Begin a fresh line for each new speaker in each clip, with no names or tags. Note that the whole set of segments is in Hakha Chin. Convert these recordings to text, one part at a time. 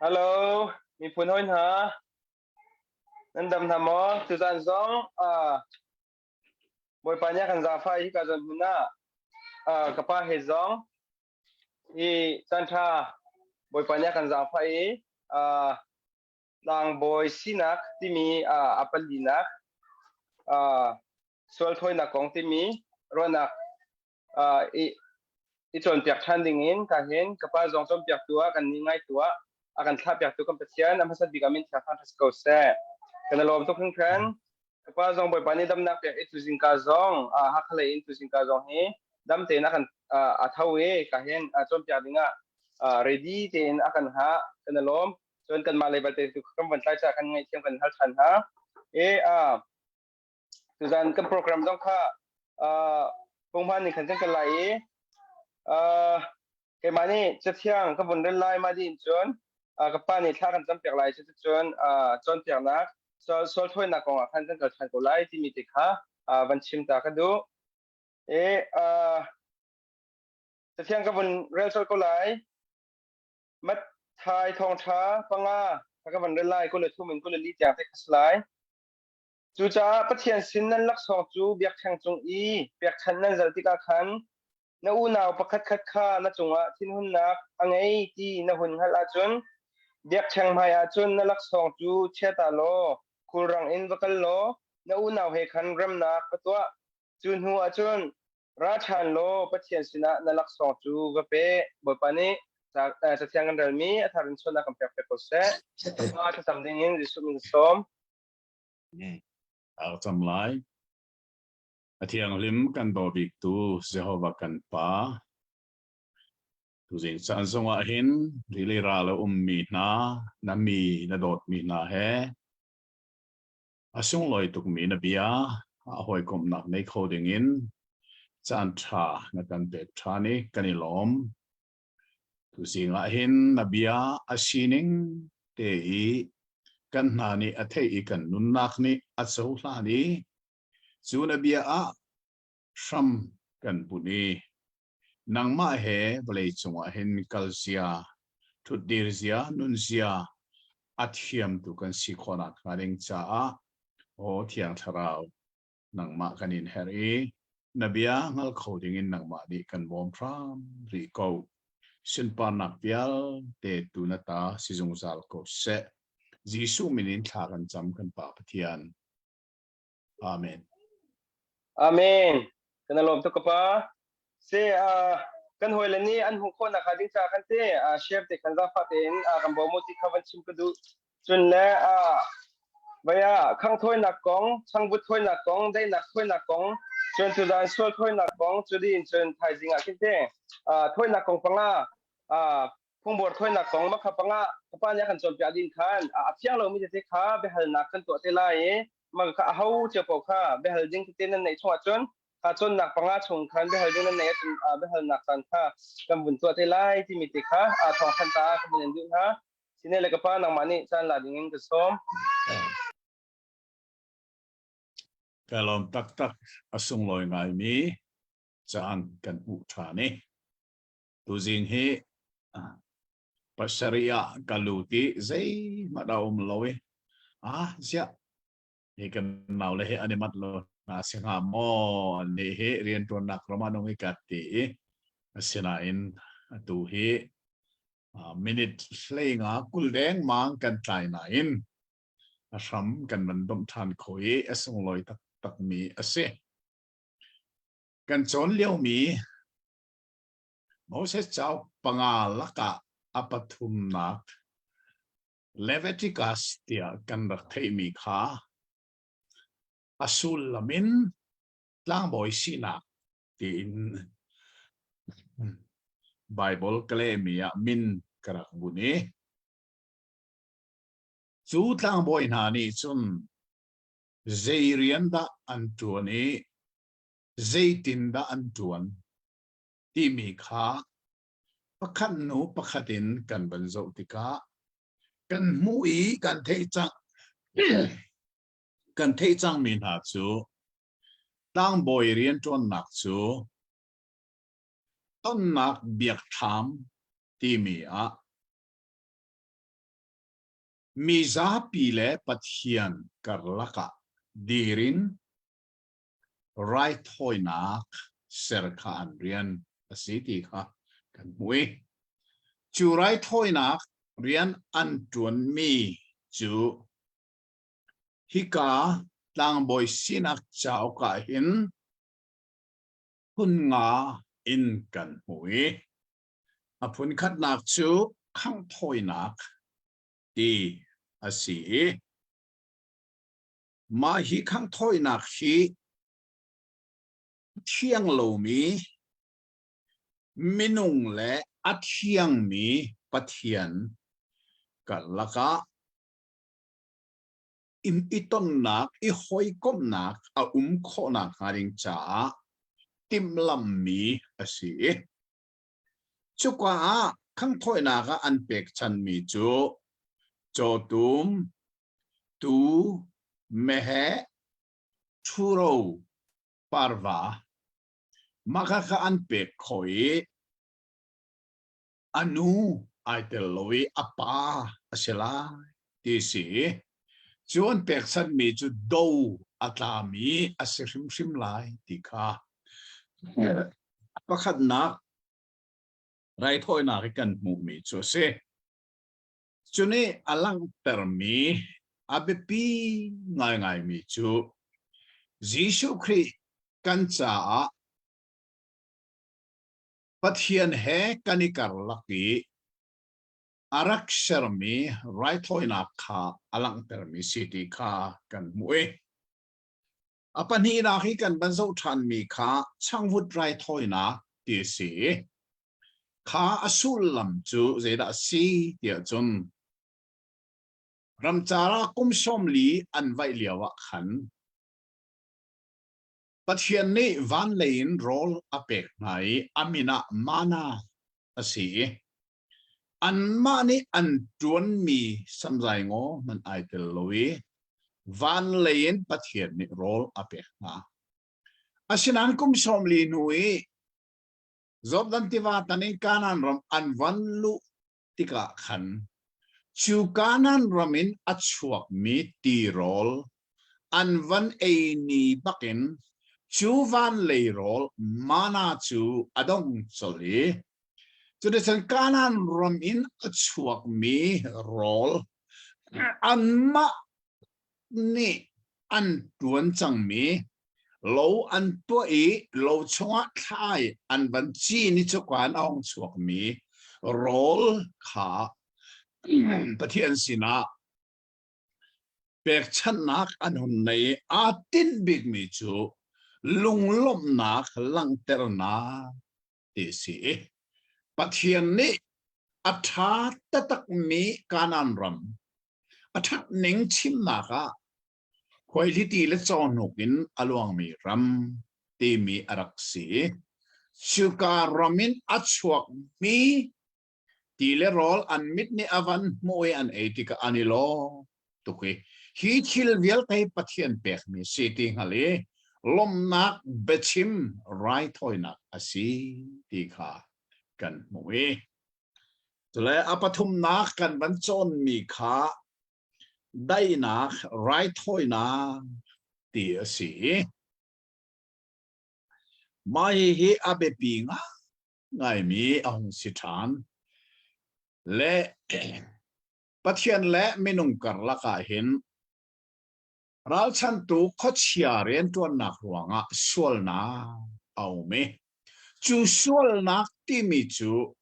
Hello, miphun hawi hna. Nan dam hna maw? Tuzan zong uh, Bawipa nih a kan zaangfah i hika zawn hmun ah uh, ka pa he zong hi caanṭha Bawipa nih a kan zaangfah i uh, tlangbawi sinak timi uh, a palinak uh, sual thawinak kong timi ruahnak uh, i i cawnpiak ṭhan ding in ka hin ka pa zong cawnpiaktu ah kan nih ngaitu ah a kan thlahpiaktu kan Pathian a hmasat bik ah min thiang thangṭhat si ko seh. Kan i lawm tuk hringhran. Ka pa zong Bawipa nih damnak pek i tuzingka zong Hakha lei in tuzingka zong hi dam tein a kan a tho i ka hin cawnpiak ding ah ready tein a kan hngah. Kan i lawm. Cun kanmah lei balte tu kan van tlai caah kan ngaihthiam kan hal ṭhan hna. E tuzan kan program zong kha uh, punghman nih khan kan kal lai i uh, keimah nih cathiang ka vun rel lai ma din cun uh, ka pa nih thla kan campiak lai cuticun uh, cawnpiaknak sual sual thawinak kong ah khan kan kal ṭhan ko lai timi te kha uh, van chim ta ka duh e uh, cathiang ka vun rel colh ko lai Matthai thawngṭha panga ka van rel lai 23 in 24 tiang te kha si lai Cucaah Pathian sin nan laksawng cu biakṭheng cung i pekchanh nan zalh tikah khan na unau pakhatkhat kha na cungah thinhunnak a ngei ti na hun hngalh ahcun biakṭheng hmaiah cun na laksawng cu chia ta law khulrang in va kal law na unau he khan remnak va tuah. Cu hnuah cun ra ṭhan law Pathian sinah na laksawng cu va pe. Bawipa nih Cathiang kan relmi a thar in chawnhnak kan pek piak ko seh. Pa thlacam dingin Jesuh min sawm.
A cam lai. A thianghlim kan daw biktu Jehovah kan Pa. Tuzing caan zongah hin rili ral a ummi hna, na mi na dawtmi hna he a sunglawi tukmi na bia a hawikomhnak nei kho dingin caan ṭha na kan pek ṭhan i kan i lawm. Tuzing ah hin na bia a sining te i kan hna nih a theih i kan nunnak nih a cohlan i cu na bia ah hram kan bunh i nangmah he vawlei cungah hin kal zia, ṭhutdir zia, nun zia a thiamtu kan si khawhnak hnga ding caah aw Thiang Thlarau nangmah kan in herh i na bia hngal kho dingin nangmah nih kan bawm hram rih ko. Sunparnak vialte tu na ta si zungzal ko seh. Jesuh min in thla kan cam kan Pa Pathian. Amen.
Amen. Kan lawm tuk ka pa. Se uh, kan hawile nih an hmuh khawh nakhnga ding caah khan te uh, share te khan zaangfah tein uh, kan bawm u ti kha van chim ka duh. Cun le uh, vaya khang thawinak kong, changvut thawinak kong, daihnak thawinak kong, cun tuzaan sual thawinak kong, cu dih in cun thaizing ah khin te uh, thawinak kong panga uh, phungbuar thawinak kong makha panga kapa nih a kan cawnpiak din khan a fiang lomi tete kha biahalnak kan tuah te lai i mah kha aho cio paoh kha biahal ding tete nan neih chung ahcun kha cawnnak panga chung khan biahal ding nan neih ahcun biahalnak caan kha kan vun tuah te lai timi te kha thawng than ta ka vun in duh hna sine le ka pa nangmah nih caan la ding in ka sawm.
Ka lawm taktak a sunglawi ngaimi caan kan hmuh ṭhan i tuzing hi pasarih ah ka lut i zeihmanh a um lo i ah ziah hi kan naule hi an i manh lo hna si hnga maw an nih hi rianṭuannak ram ah nung i ka ti i asinain atu hi minute hleinga 20 dengmang kan tlai nain a hram kan van domh ṭhan kho i a sunglawi taktakmi a si. Kan cawn liomi Moses cauk panga lakah a pathumnak Leviticus tiah kan rak theihmi kha a sullam in tlangbawi sinak tiin Bible ka lehmi ah min ka rak bunh i cu tlangbawi hna nih cun zei rian dah an ṭuan i zeitindah an ṭuan timi kha pakhat hnu pakhat in kan van zoh tikah kan hmuh i kan theih cang kan theih cangmi hna cu tlangbawi rianṭuannak cu tonnak biakthlam timi ah. Mi zapi le Pathian karlak ah dir in raithawinak ser kha an rian a si ti kha kan hmuh i cu raithawinak rian an ṭuanmi cu hika tlangbawi sinak cauk ah hin phun nga in kan hmuh i a phun khatnak cu khanghthawinak ti a si i mah hi khanghthawinak hi thiang lomi minung le a thiangmi Pathian karlak ah i tonnak, i hawikomhnak a um khawhnak hnga ding caah timhlamhmi a si i cuka ah khanghthawinak ah an pekchanmi cu cawtum, tuu, meheh, ṭhuro, parva, mah kha an pek khawh i a nu ai tel lo i a pa a si lai ti si. Cu an pekchanhmi cu do a tlami a si hrimhrim lai ti kha pakhatnak raithawinak i kan hmuhmi cu a si. Cu nih a langhtermi a biapi ngaingaimi cu Jesuh Khrih kan caah Pathian he kan i karlak i a rak sermi raithawinak kha a langhtermi si ti kha kan hmuh i a pahnihnak hi kan van zoh ṭhanmi kha changvut raithawinak ti a si i kha a sullam cu zeidah a si tiah cun ramcar ah kum 40 an vaih lio ah khan Pathian nih van lei in rawl a pek hna i a min ah mana a si i anmah nih an ṭuanmi samzai ngaw hmanh ai tel lo i van lei in Pathian nih rawl a pek hna. Asinain kum 40 hnu i Jordan tiva tan in Kanaan ram an van luh tikah khan cu Kanaan ram in a chuakmi tirawl an van ei ni bakin cu van lei rawl mana cu a dong colh i cuticun Kanaan ram in a chuakmi rawl anmah nih an ṭuan cangmi lo an tuah i lo chungah thlai an van cin i cuka in a hung chuakmi rawl kha Pathian sinah pekchanhnak an hun nei i aa tinh bikmi cu lunglawmhnak langhternak ti a si i Pathian nih a ṭha taktakmi Kanaan ram a ṭhat ning chimnak ah khuaihliti le cawhnuk in a luangmi ram timi a rak si. Cuka ram in a chuakmi ti le rawl an mit nih a van hmuh i an ei tikah an i lawm tuk i hi thil vialte hi Pathian pekmi si ti hngal i lawmhnak biachim raithawinak a si ti kha kan hmuh i cule a pathumnak kan van cawnmi kha daihnak raithawinak ti a si i mah hihi a biapi ngaimi a hung si ṭhan le Pathian le minung karlak ah hin ralchantu khuachia rianṭuannak ruangah sualnak a um i cu sualnak timi cu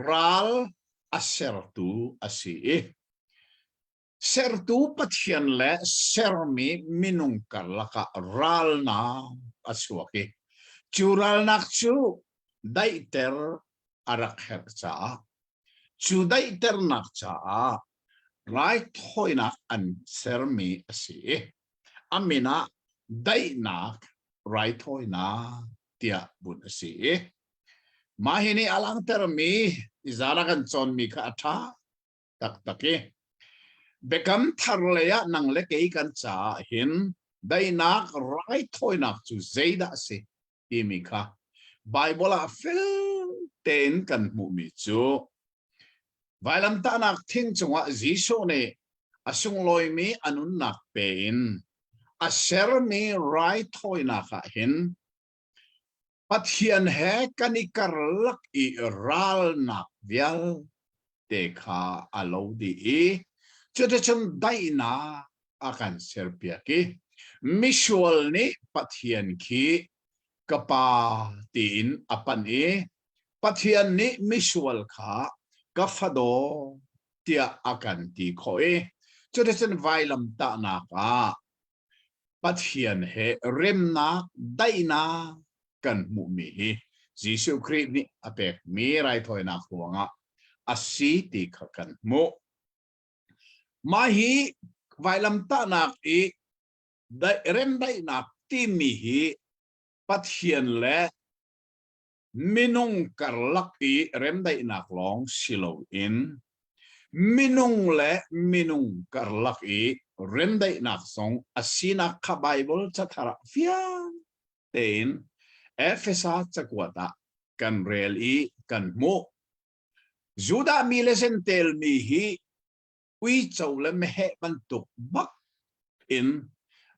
ral a sertu a si i sertu Pathian le sermi minung karlak ah ralnak a chuak i cu ralnak cu daihter a rak herh caah cu daihternak caah raithawinak an sermi a si i a min ah daihnak raithawinak tiah bunh a si i mah hi nih a langhtermi izara kan cawnmi kha a ṭha taktak i biakam thar lei ah nang le kei kan caah hin daihnak raithawinak cu zeidah a si timi kha Bible ah fel tein kan hmuhmi cu. Vailamtahnak thing cungah Jesuh nih a sunglawimi a nunnak pe in a sermi raithawinak ah hin Pathian he kan i karlak i ralnak vialte kha a lo dih i cuticun daihnak a kan serpiak i misual nih Pathian khi ka Pa tiin a panh i Pathian nih misual kha ka fadaw tiah a kan ti khawh i cuticun vailamtahnak ah Pathian he remnak daihnak kan hmuhmi hi Jesuh Khrih nih a pekmi raithawinak ruangah a si ti kha kan hmuh. Mah hi vailamtahnak i remdaihnak timi hi Pathian le minung karlak i remdaihnak lawng si loin minung le minung karlak i remdaihnak zong a sinak kha Baibal cathar ah fiang tein Efesa cakuat ah kan rel i kan hmuh. Judah mi le Jentail mi hi uico le meheh bantuk bak in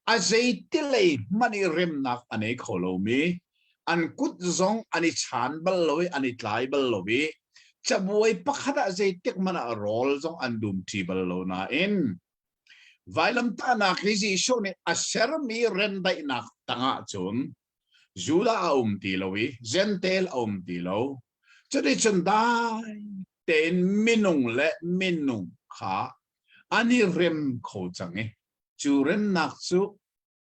a zeitilei hmanh i remnak a nei kho lomi, an kut zong an i chan bal lo i an i tlai bal lo i cabuai pakhat ah zeitik hmanh ah rawl zong an dumṭi bal lo nain vailamtahnak hi Jesuh nih a sermi remdaihnak tangah cun Judah a um ti lo i Jentail a um ti lo. Cuticun dai tein minung le minung kha an i rem kho cang i cu remnak cu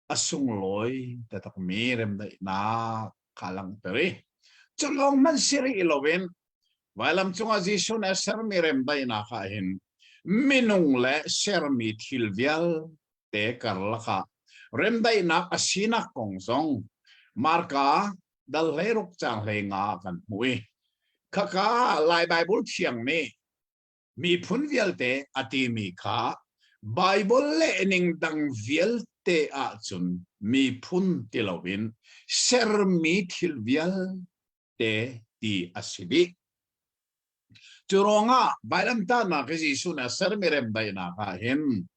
a sunglawi taktakmi remdaihnak kha langhter i cu lawng hmanh si rih loin vailam cungah Jesuh nih a sermi remdaihnak ah hin minung le sermi thil vialte karlak ah remdaihnak a sinak kong zong Marka dal 16 caang 15 kan hmuh i khaka Lai Baibal Thiang nih miphun vialte a timi kha Baibal lehning dang vialte ahcun miphun ti loin sermi thil vialte ti a si dih. Cu ruangah vailamtahnak i Jesuh nih a sermi remdaihnak ah hin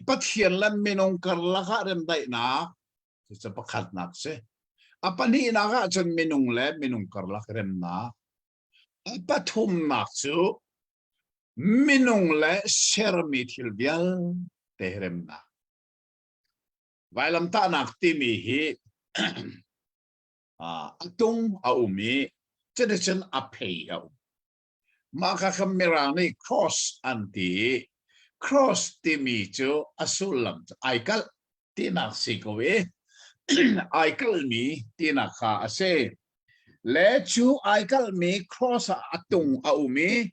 Pathian le minung karlak ah remdaihnak cucu pakhatnak si. A pahnihnak ah cun minung le minung karlak remnak. A pathumnak cu minung le sermi thil vialte remnak. Vailamtahnak timi hi a tung a um i cuticun a phei a um. Mah kha kha Mirang nih cross an ti i cross timi cu a sullam cu ai kalh tinak si ko i ai kalhmi tinak kha a si. Le cu ai kalhmi cross ah a tung a um i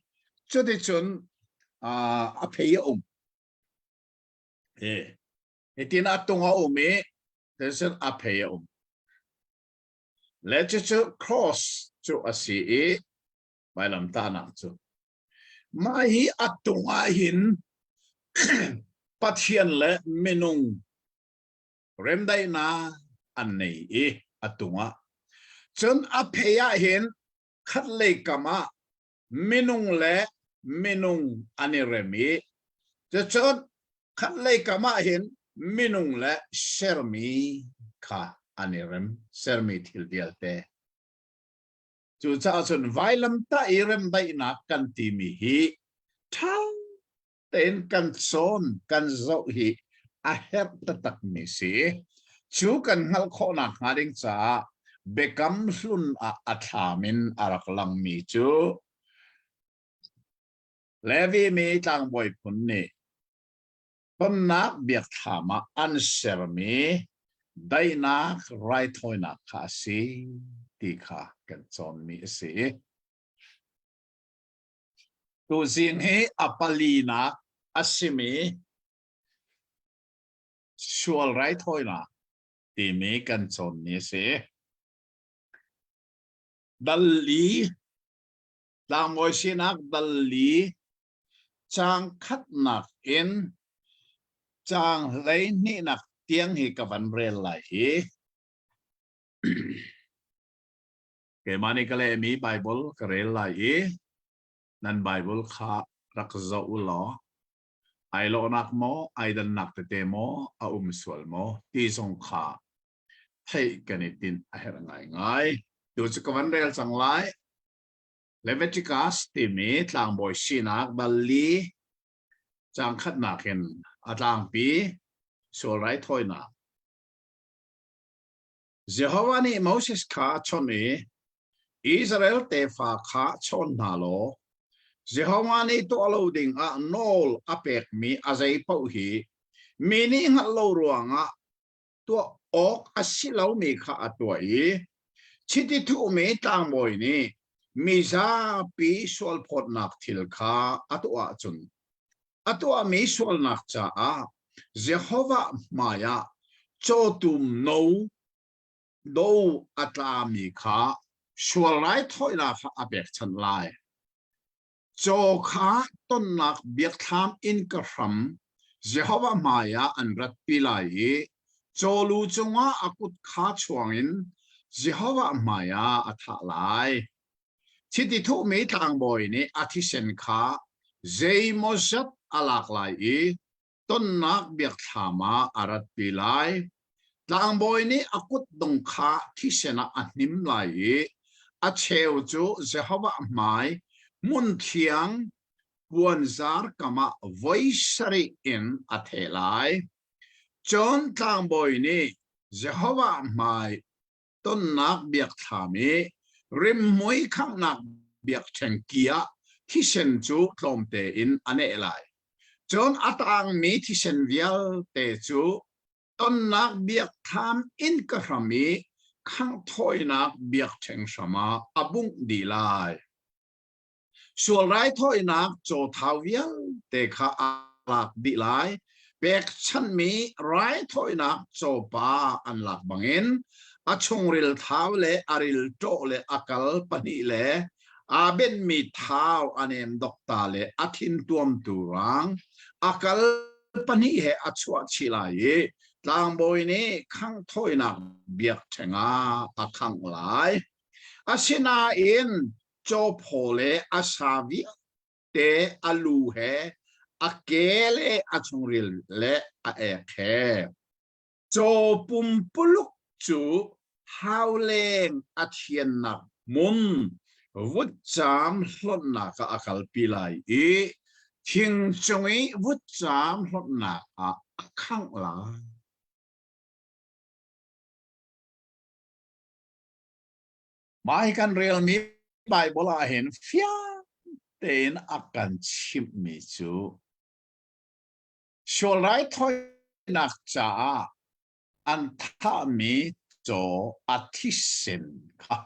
cuticun a phei a um. Hitin a tung a um i cuticun a phei a um. Le cucu cross cu a si i vailamtahnak cu. Mah hi a tung ah hin Pathian le minung remdaihnak an nei i a tung ah. Cun a phei ah hin khatlei kam ah minung le minung an i rem i cucun khatlei kam ah hin minung le sermi kha an i rem, sermi thil vialte. Cucaah cun vailamtah i remdaihnak kan timi hi ṭha tein kan cawn, kan zoh hi a herh taktakmi si. Cu kan hngalh khawhnak hnga ding caah Biakam Hlun ah a thlam in a rak langmi cu Levi mi tlangbawi phun nih tonnak biakthlam ah an sermi daihnak raithawinak kha a si ti kha kan cawnmi a si. Tuzing hi a palinak a simi sual raithawinak timi kan cawnmi a si. Dal li tlangbawi sinak dal li Caang khatnak in caang 12nak tiang hi ka van rel lai i keimah nih ka lehmi Baibal ka rel lai i. Nan Bible kha rak zoh u law ai lawhnak maw, ai dannak tete maw a um sual maw ti zong kha theih kan i tinh a herh ngaingai. Tu cu ka van rel cang lai. Leviticus timi tlangbawi sinak dal li caang khatnak in a tlangpi sual raithawinak. Jehovah nih Moses kha a chawnh i Israel tefa kha chawn hna law Jehovah nih tuah lo ding ah nawl a pekmi a zei paoh hi mi nih hngalh lo ruangah tuah awk a si lomi kha a tuah i chiti thuhmi tlangbawi nih mi zapi sualphawtnak thil kha a tuah ahcun a tuahmi sualnak caah Jehovah hmaiah cawtum no do a tlami kha sual raithawinak kha a pekchanh lai. Caw kha tonnak biakthlam innka hram Jehovah hmaiah an ratpi lai i caw lu cungah a kut kha chuangin Jehovah hmaiah a thah lai. Chiti thuhmi tlangbawi nih a thisen kha zeimawzat a lak lai i tonnak biakthlam ah a ratpi lai. Tlangbawi nih a kutdong kha thisen ah a hnim lai i a cheu cu Jehovah hmai hmunthiang puanzar kam ah voi sarih in a theh lai. Cun tlangbawi nih Jehovah hmai tonnak biakthlam i rimhmui khanghnak biakṭheng ki ah thisen cu tlawmte in a neh lai. Cun a taangmi thisen vialte cu tonnak biakthlam innka hram i khanghthawinak biakṭheng hram ah a bungh dih lai. Sual raithawinak cawthau vialte kha a lak dih lai. Pekchanhmi raithawinak cawpa an lak bangin a chungril thau le a rilṭawh le a kal pahnih le aa benhmi thau a nem dokta le a thin tuamtu rang a kal pahnih he a chuah chih lai i tlangbawi nih khanghthawinak biakṭheng ah a khangh lai. Asinain cawphaw le a sa vialte a lu he a ke le a chungril le a ek he caw pumpuluk cu hauleng a thiannak hmun vutcaam hlonhnak ah a kalpi lai i thing cung i vutcaam hlonhnak ah a khangh lai. Mah hi kan relmi Baibal ah hin fiang tein a kan chimhmi cu sual raithawinak caah an thahmi caw a thisen kha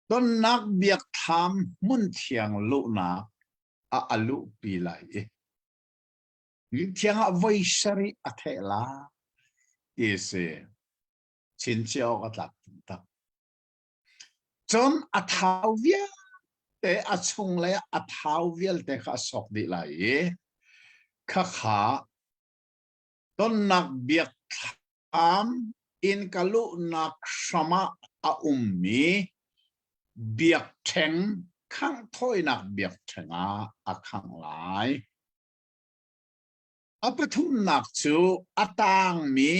tonnak biakthlam hmunthiang luhnak ah a luhpi lai i thiang ah voi sarih a theh lai ti a si. Chinciah awk a tlak taktak. Cun a thau vialte a chung le a thau vialte kha a sok dih lai i khakha tonnak biakthlam innka luhnak hram ah a ummi biakṭheng khanghthawinak biakṭheng ah a khangh lai. A pathumnak cu a taangmi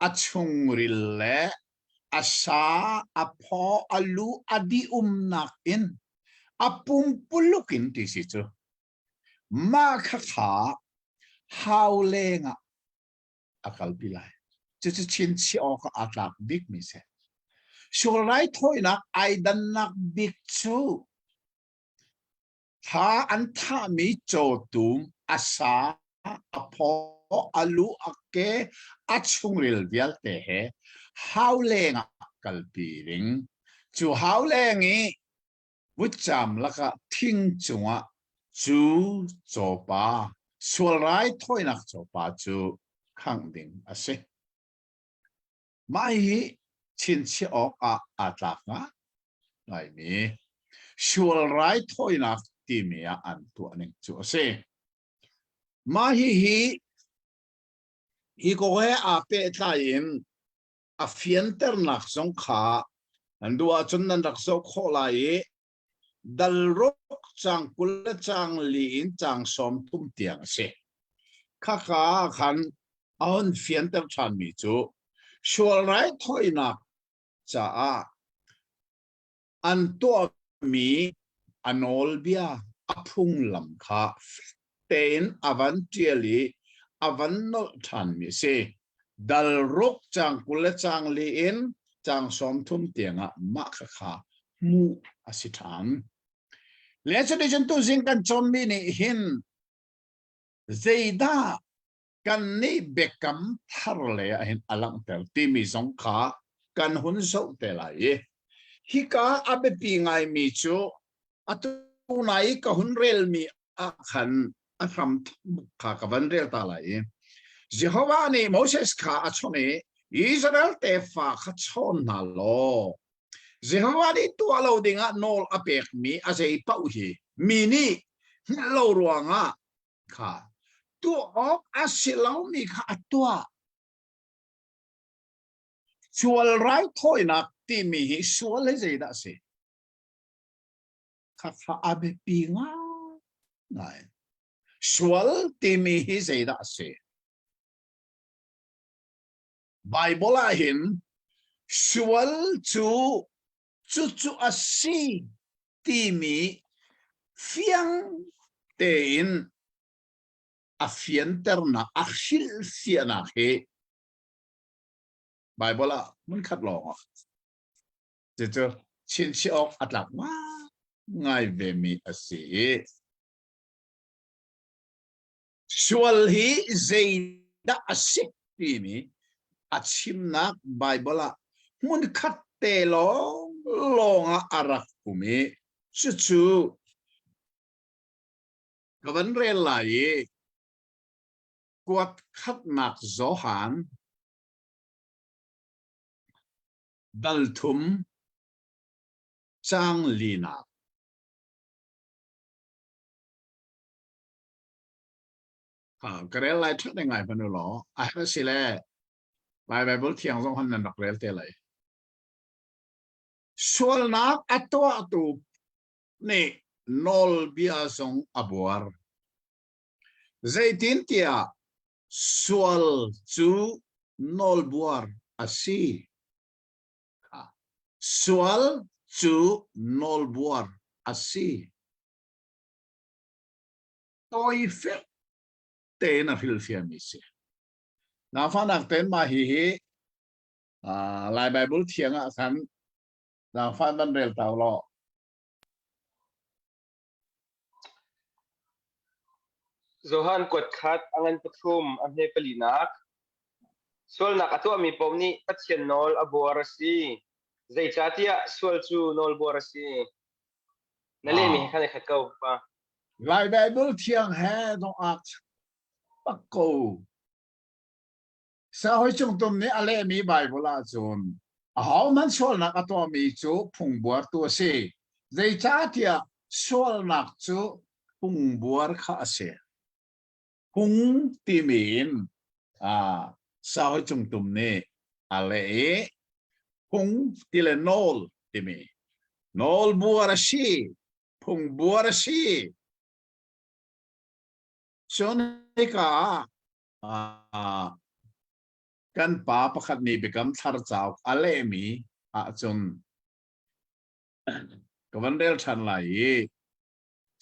a chungril le a sa, a phaw, a lu a dih-umnak in a pumpuluk in ti si cu. Mah khakha hau lengah a kalpi lai. Cucu chinchiah awk ah aa tlak bikmi si. Sual raithawinak ai dannak bik cu Thla an thahmi cawtum a sa, a phaw, a lu, a ke, a chungril vialte he hauleng ah kalpi ding. Cu hauleng i vutcaam lakah thing cungah cu cawpa, sual raithawinak cawpa cu khangh ding a si. Mah hi chinchiah awk ah aa tlak ngaimi sual raithawinak timi ah an tuah ning cu a si. Mah hihi hi kong he aa pehtlai in a fianternak zong kha nan duh ahcun nan rak zoh khawh lai i dal ruk. caang 20 le caang li in caang 30 tiang a si. Khakha ah khan a hun fianter ṭhanmi cu sual raithawinak caah an tuahmi a nawlbia a phunglam kha tein a van ṭial i a van nolh ṭhanmi a si. Dal ruk caang 20 le caang li in caang 30 tiangah mah khakha hmuh a si ṭhan. Le cuticun tuzing kan cawnmi nih hin zeidah kannih biakam thar lei ah hin a langhter timi zong kha kan hun zoh te lai i hika a biapi ngaimi cu atu nai ka hun relmi ah khan a hram kha ka van rel ta lai i Jehovah nih Moses kha a chawnh i Israel tefa kha chawn hna law Jehovah nih tuah lo dingah nawl a pekmi a zei paoh hi mi nih hngalh lo ruangah kha tuah awk a si lomi kha a tuah. Sual raithawinak timi hi sual hi zeidah a si? Khakha a biapi ngai. Sual timi hi zeidah a si? Bible ah hin sual cu cucu a si timi fiang tein a fianternak a hrilhfiahnak hi Bible ah hmunkhat lawng ah cucu chinchiah awk a tlak ngai vemi a si i sual hi zeidah a si timi a chimnak Bible ah hmunkhat te lawng lawng ah a rak um i cucu ka van rel lai i kuat khatnak Johan dal thum cang linak ka rel lai ṭhat ngai hmanh u law a herh si le Lai Bible thiang zong han nan rak rel te lai. Sualnak a tuahtu nih nawlbia zong a buar. Zeitintiah sual cu nawlbuar a si. Sual cu nawlbuar a si. Tawifek tein a hrilhfiahmi si. Zaangfahnak tein mah hi hi Lai Bible thiang ah khan zaangfah van rel ta law.
Johan kuat khat a ngan pathum a hme palinak. Sualnak a tuahmi paoh nih Pathian nawl a buar a si. Zeicahtiah sual cu nawlbuar a si. Na lehmi he khan i khat ko pa.
Lai Bible thiang he dong ak bak ko. Sahoi cungtum nih a lehmi Bible ahcun ahohmanh sualnak a tuahmi cu phungbuartu a si. Zeicahtiah sualnak cu phungbuar kha a si. Phung timi in sahoi cungtum nih a leh i phung ti le nawl timi nawlbuar a si, phungbuar a si. Cun hika ah kan pa pakhat nih Biakam Thar cauk a lehmi ahcun ka van rel ṭhan lai i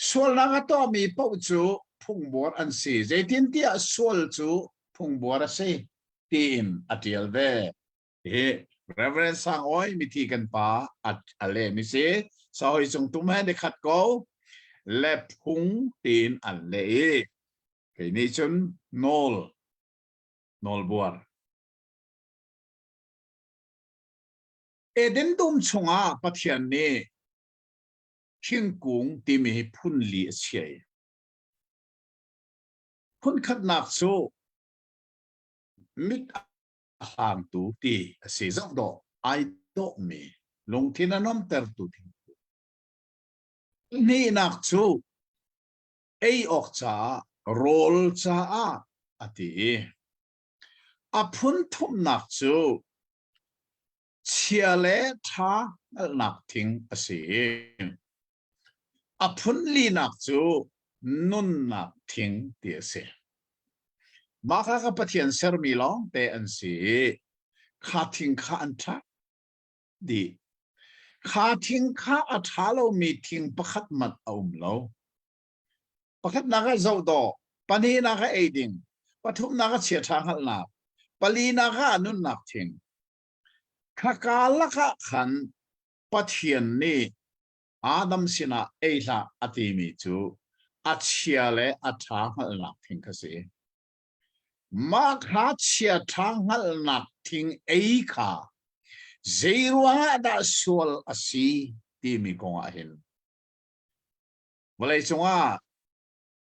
sualnak a tuahmi paoh cu phungbuar an si zeitintiah sual cu phungbuar a si tiin a ṭial ve. Hi Reverend Sang Awi mithi kan pa a lehmi si. Sahoi cung tum he ni khat ko le phung tiin an leh i kei nih cun nawl nawlbuar. Eden dum chungah Pathian nih thingkung timi hi phun li a chiah i phun khatnak cu mit a hlangtu ti a si zoh dawh ai dawhmi lungthin a nuamtertu thingkung. Hnihnak cu ei awk caah rawl caah a ti i a phun thumnak cu chia le ṭha hngalhnak thing a si. A phun linak cu nunnak thing ti a si. Mah kha ka Pathian sermi lawng te an si i kha thing kha an ṭha dih. Kha thing kha a ṭha lomi thing pakhat hmanh a um lo. Pakhatnak ah zohdawh, pahnihnak ah eiding, pathumnak ah chiaṭha hngalhnak, palinak ah nunnak thing. Khaka lakah khan Pathian nih Adam sinah ei hlah a timi cu a chia le a ṭha hngalhnak thing kha si. Mah kha chia ṭha hngalhnak thing ei kha zei ruangah dah sual a si timi kong ah hin vawleicung ah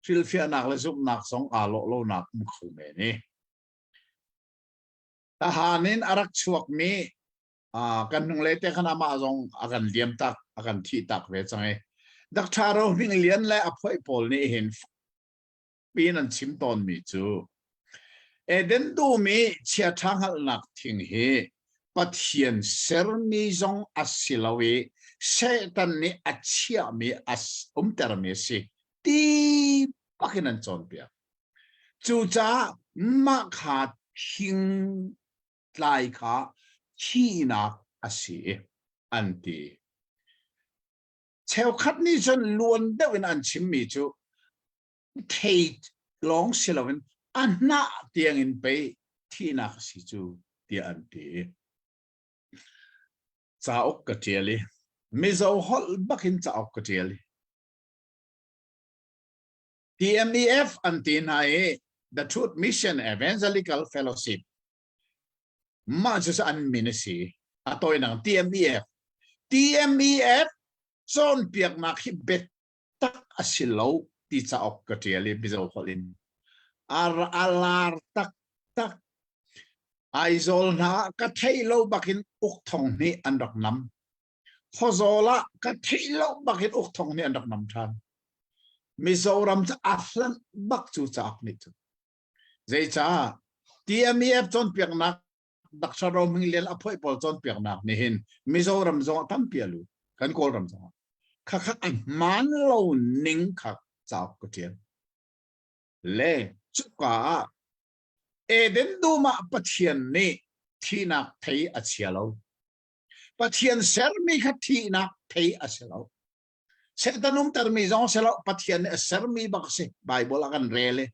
hrilhfiahnak le zumhnak zong aa lawh lonak um kho men i tahan in a rak chuakmi kan hnunglei te khan amah zong a kan liam tak a kan thih tak ve cang i Dr. Ro Hming Lian le a phoih pawl nih hin pin an chim tawnmi cu Eden dum i chiaṭha hngalhnak thing hi Pathian sermi zong a si lo i Satan nih a chiahmi a umtermi a si ti bakin an cawnpiak. Cucaah mah kha thing tlai kha thihnak a si an ti. Cheukhat nih cun luan deuh in an chimmi cu thei lawng si loin a hnah tiangin pei thihnak a si cu tiah an ti. Cauk ka ṭial i Mizo holh bakin cauk ka ṭial i TMEF an ti hna i The Truth Mission Evangelical Fellowship mah cu an min a si a tawinak TMEF TMEF cawnpiaknak hi biatak a si lo ti cauk ka ṭial i Mizo holh in a lar taktak Aizawl hna ka theih lo bakin uk thong hnih an rak nam Khawzawl ah ka theih lo bakin uk thong nih an rak nam ṭhan. Mizoram cu a hlanh bak cu cauk nih cun. Zeicah TMEF cawnpiaknak Dr. Ro Hming Lian a phoih pawl cawnpiaknak nih hin Mizoram zong ah tampi a lut. Kan Kawlram zong ah. Khakha a hmaan lo ning kha cauk ka ṭial. Le cuka ah Eden dum ah Pathian nih thihnak thei a chia lo. Pathian sermi kha thihnak thei a si lo. Satan umtermi zong si lo. Pathian nih a sermi bak a si. Bible ah kan rel i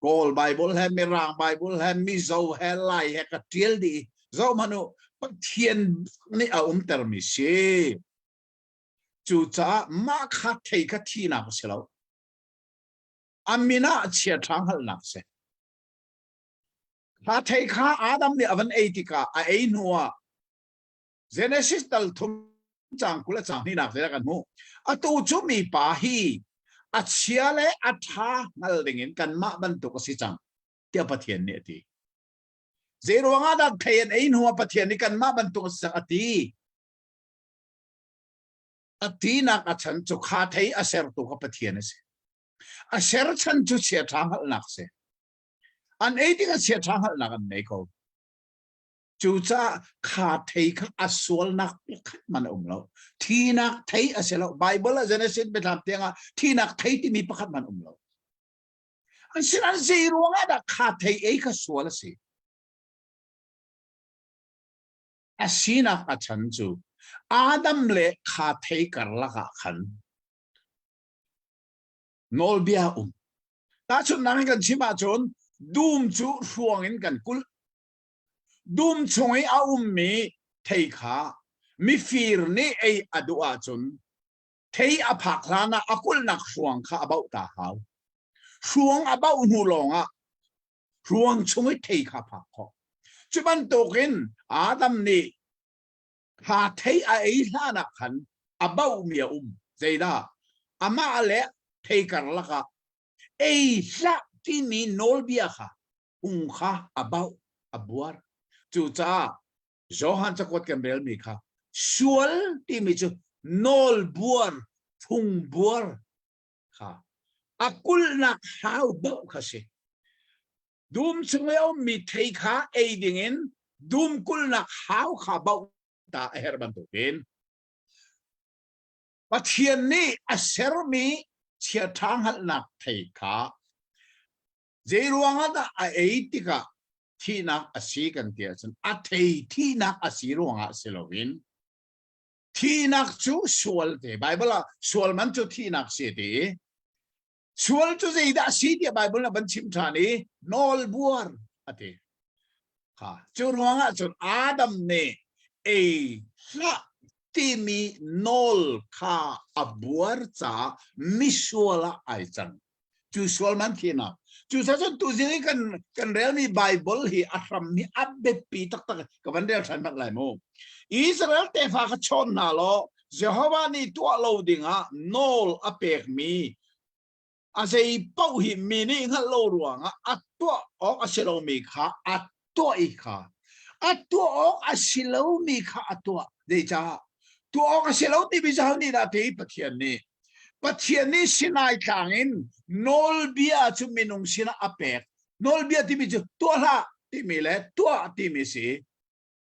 Kawl Bible he Mirang Bible he Mizo he Lai he ka tial dih. Zoh hmanh u, Pathian nih a umtermi si. Cucaah mah kha thei kha thihnak a si lo. A min ah chiaṭha hngalhnak a si. Kha thei kha Adam nih a van ei tikah a ei hnuah Genesis tal thum cang 20 a cang hnihnak te kan hmuh. Atu cu mipa hi a chia le a ṭha hngal dingin kanmah bantuk a si cang tiah Pathian nih a ti. Zei ruangah dah thei an ei hnuah Pathian nih kanmah bantuk a si cang a ti? A tinak a chan cu kha thei a sertu kha Pathian a si. A ser chan cu chia ṭha hngalhnak a si. An ei tikah chiaṭha hngalhnak an nei ko. Cucaah kha thei kha a sualnak pakhat man a um lo. Thinak thei a si lo. Bible ah Genesis biathlam tiangah thinak thei timi pakhat man um lo. An sin zei ruangah dah kha thei ei kha sual a si? A sinak a chan cu Adam le kha thei karlak ah khan nawlbia um. Tahchunhnak in kan chim ahcun dum cu hruang in kan kulh. Dum chung i a ummi thei kha mifir nih ei a duh ahcun thei a phak hlan ah a kulhnak hruang kha a bauh ta hau. Hruang a bauh hnu lawngah hruang chung i thei kha phak khawh. Cu bantukin Adam nih kha thei a ei hlan ah khan a bauhmi a um. Zeidah? Amah le thei karlak ah ei hlah timi nawlbia kha phung kha a bauh, a buar. Cucaah Johan cakuat kan relmi kha sual timi cu nawlbuar, phungbuar kha a kulhnak hau bauh kha si. Dum chung i a ummi thei kha ei dingin dum kulhnak hau kha bauh ta a herh bantukin.
Pathian nih a sermi chiaṭha hngalhnak thei kha zei ruangah dah a ei tikah thihnak a si kan ti ahcun a thei thihnak a si ruangah si loin thihnak cu sual te Bible ah sual man cu thihnak si ti sual cu zeidah si tiah Bible ah van chim ṭhan i nawlbuar a ti kha cu ruangah cun Adam nih ei hlah timi nawl kha a buar caah misual ah ai cang cu sual man thinak cu cun tuzing i kan kan relmi Bible hi a hram hi a biapi taktak ka van rel ṭhan bak lai mu Israel tefa kha chawn hna law Jehovah nih tuah lo dingah nawl a pekmi a zei paoh hi mi nih hngalh lo ruangah a tuah awk a si lomi kha a tuah i kha a tuah awk a si lomi kha a tuah zeicah tuah awk a si lo timi cu nih dah ti Pathian nih Pathian nih Sinai tlang in nawlbia cu minung sinah a pek nawlbia timi cu tuah hlah timi le tuah timi si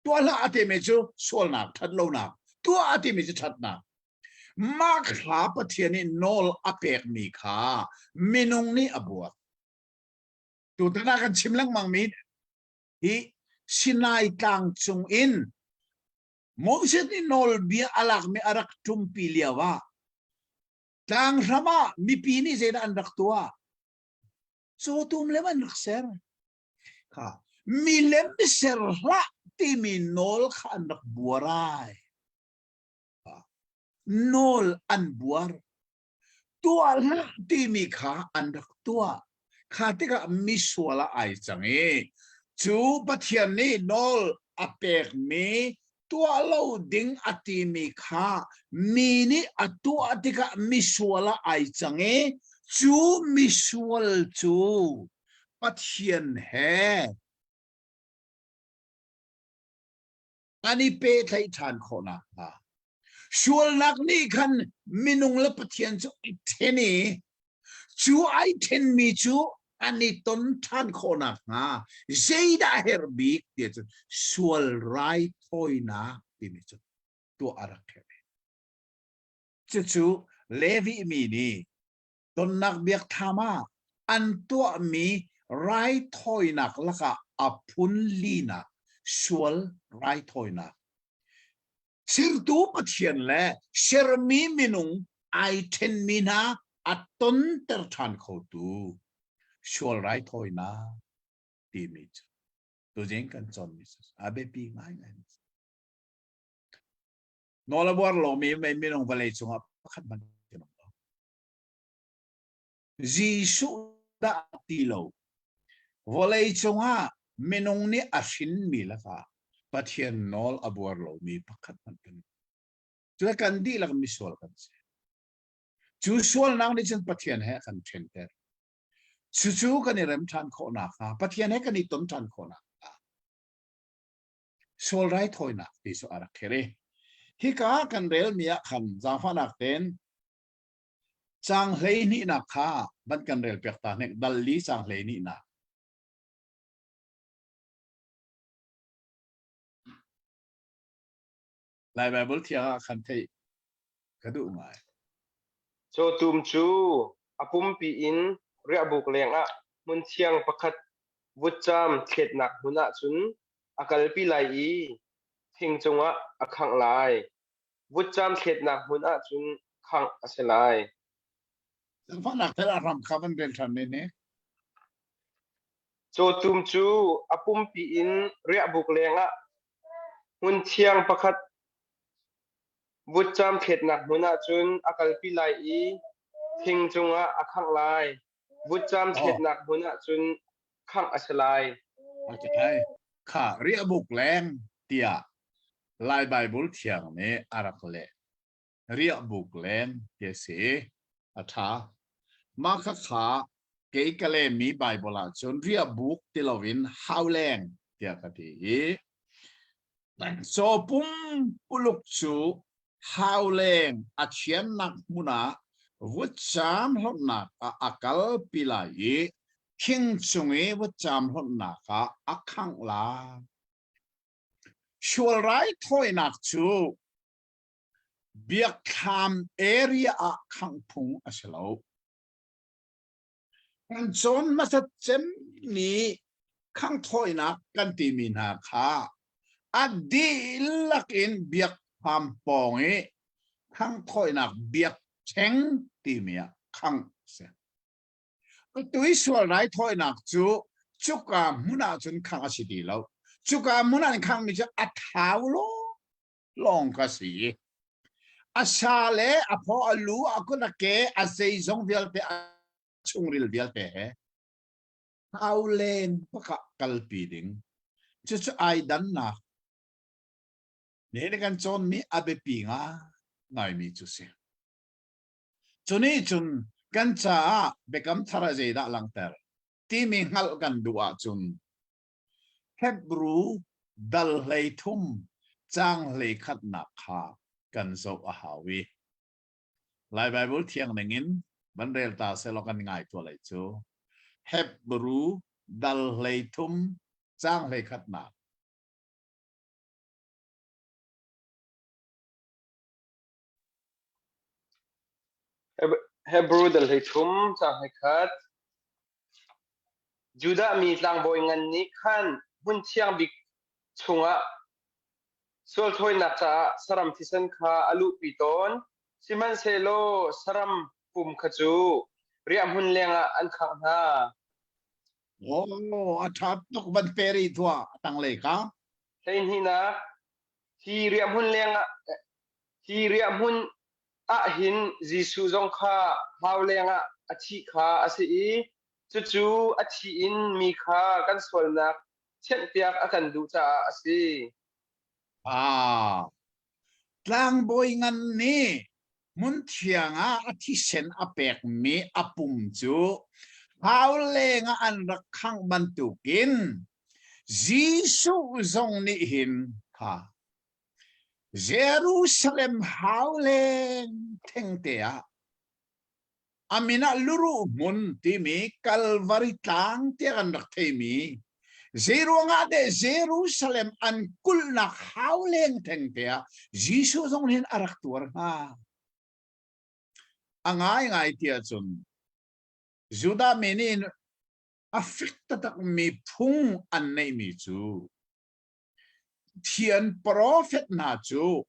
tuah hlah a timi cu sualnak ṭhatlonak tuah a timi cu ṭhatnak mah kha Pathian nih nawl a pekmi kha minung nih a buak tutan ah kan chim lengmang mi hi Sinai tlang cung in Moses nih nawlbia a lakmi a rak ṭumpi lio ah tlang hram ah mipi nih zeidah an rak tuah cawtum lem an rak ser kha milem ser hlah timi nawl kha an rak buar ai nawl an buar tuah hlah timi kha an rak tuah kha tikah misual ah ai cang i cu Pathian nih nawl a pekmi tuah lo ding a timi kha mi nih a tuah tikah misual ah ai cang i cu misual cu Pathian he an i pehtlaih ṭhan khawh nakhnga sualnak nih khan minung le Pathian cu ai ṭhen i cu ai ṭhenmi cu an i ton ṭhan khawh nakhnga zeidah a herh bik ti cu sual raithawinak timi cu tuah a rak herh. Cucu Levi mi nih tonnak biakthlam ah an tuahmi raithawinak lakah a phun linak sual raithawinak Sertu Pathian le sermi minung ai ṭhenmi hna a tonter ṭhan khotu sual raithawinak timi cu tuzing kan cawnmi cu a biapi ngaingai. Nawl a buar lomi minung vawlei cungah pakhat hmanh kan um lo. Jesuh dah ti lo. Vawlei cungah minung nih a hrinmi lakah Pathian nawl a buar lomi pakhat hmanh kan um. Cu kan dihlak misual kan si. Cu sualnak nih cun Pathian he a kan ṭhenter. Cucu kan i rem ṭhan khawh nakhnga, Pathian he kan i ton ṭhan khawh nakhnga sual raithawinak ti cu a rak kher i hika kan relmi ah khan zaangfahnak tein caang 12nak kha van kan rel piak ta hnik dal li caang 12nak Lai Bible thiang ah khan theih ka duh ngai.
Cawtum cu a pumpi in riahbuk lengah hmun thiang pakhat vutcam thletnak hmun ah cun a kalpi lai i thing cungah a khangh lai. Vutcam thletnak hmun ah cun khangh a si lai.
Zaangfahnak tel a ram kha van rel ṭhan men ne.
Cawtum cu a pumpi in riahbuk lengah hmun thiang pakhat vutcam thletnak hmun ah cun a kalpi lai i thing cungah a khangh lai. Vutcam thletnak hmun ah cun khangh a si lai.
Okay. Kha riahbuk leng tiah Lai Baibal thiang nih a rak leh. Riahbuk leng ti a si. A ṭha. Mah kha kha kei ka lehmi Baibal ah cun riahbuk ti loin hauleng tiah ka ti i caw pumpuluk cu hauleng a thiannak hmun ah vutcam hlonhnak ah a kalpi lai i thing cung i vutcam hlonhnak ah a khangh lai. Sual raithawinak cu Biakthlam area ah khangh phung a si lo. Kan cawn hmasat cemmi khanghthawinak kan timi hna kha a dihlak in biakthlam pawng i khanghthawinak biakṭheng timi ah khangh a si. Atu i sual raithawinak cu cuka hmun ah cun khangh a si ti lo. Cuka hmun ah an khanghmi cu a thau lawng ka si. A sa le a phaw, a lu, a kut, a ke, a zeizong vialte, a chungril vialte he thau len bak ah kalpi ding. Cucu ai dannak. Nihin kan cawnmi a biapi ngaimi cu si. Cu nih cun kan caah Biakam Thar ah zeidah langhter timi hngalh kan duh ahcun Hebru dal 13 caang 11nak kha kan zoh a hau i Lai Baibal thiang ningin van rel ta sehlaw kan ngai tuah lai cu. Hebru dal 13 caang 11nak.
Hebru dal 13 caang 11 Judah mi tlangbawi ngan nih khan hmun thiang bik chungah sual thawinak caah saram thisen kha a luhpi tawn. Sihmanhsehlaw saram pum kha cu riahhmun lengah an khangh hna.
Oh, a ṭha tuk van pe rih tuah a tanglei kha.
Hleihnihnak, hi riahhmun lengah hi riahhmun ah hin Jesuh zong kha hau lengah a thih kha a si i cucu a thih in mi kha kan sualnak thianhpiak a kan duh caah a si.
Ah, tlangbawi ngan nih hmunthiang ah a thisen a pekmi a pum cu hau lengah an rak khangh bantukin Jesuh zong nih hin kha Jerusalem hauleng thengte ah a min ah luruh hmun timi Kalvari tlang tiah kan rak theimi zeiruangah deh Jerusalem an kulhnak hauleng thengte ah Jesuh zong hin a rak tuar hnga. A ngaingai ti ahcun Judah mi nih a fik taktakmi phung an neihmi cu Pathian profet hna cu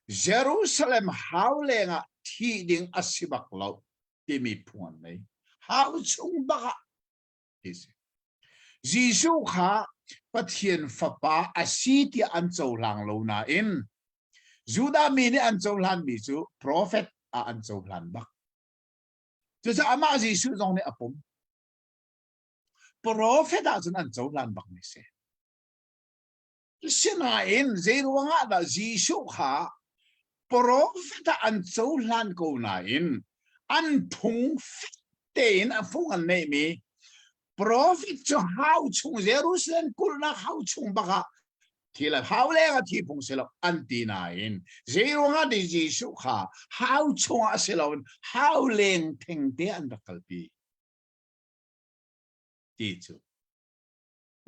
Jerusalem hau lengah thih ding a si bak lo timi phung an nei. Hau chung bak ah ti si. Jesuh kha Pathian fapa a si tiah an cohlang lo nain Judah mi nih an cohlanmi cu profet ah an cohlan bak. Cucaah amah Jesuh zong nih a pom. Profet ah cun an cohlan bakmi si. Sinain zeiruangah dah Jesuh kha profet ah an cohlan ko nain an phung fek tein a phung an neihmi profet cu hau chung Jerusalem kulhnak hau chung bak ah thi le hau leng ah thi phung si lo an ti nain zeiruangah dah Jesuh kha hau chungah si loin hau leng thengte an rak kalpi ti cu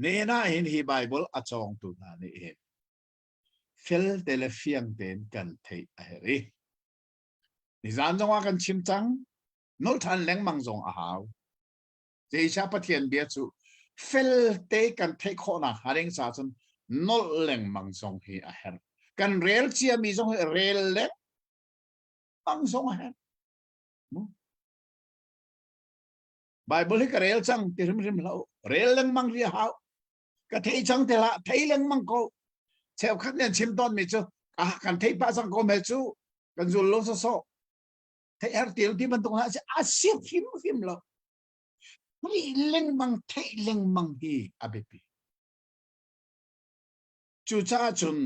Nihin ah hin hi Baibal a cawngtu hna nih hin felte le fiang tein kan theih a herh i nizan zongah kan chim cang, nolh ṭhan lengmang zong a hau. Zeicah Pathian bia cu felte kan theih khawhnak hnga ding caah cun nolh lengmang zong hi a herh. Kan rel ciami zong hi rel lengmang zong a herh. Bible hi ka rel cang ti hrimhrim hlah u. Rel lengmang ri a hau. Ka thei cang te hlah, thei lengmang ko. Cheukhat nih an chim tawnmi cu ah kan thei pah cang ko me cu kan zul lo sawsawh. Thei har til ti bantuk hna a si hrimhrim lo. Theih lengmang, theih lengmang hi a biapi. Cucaah cun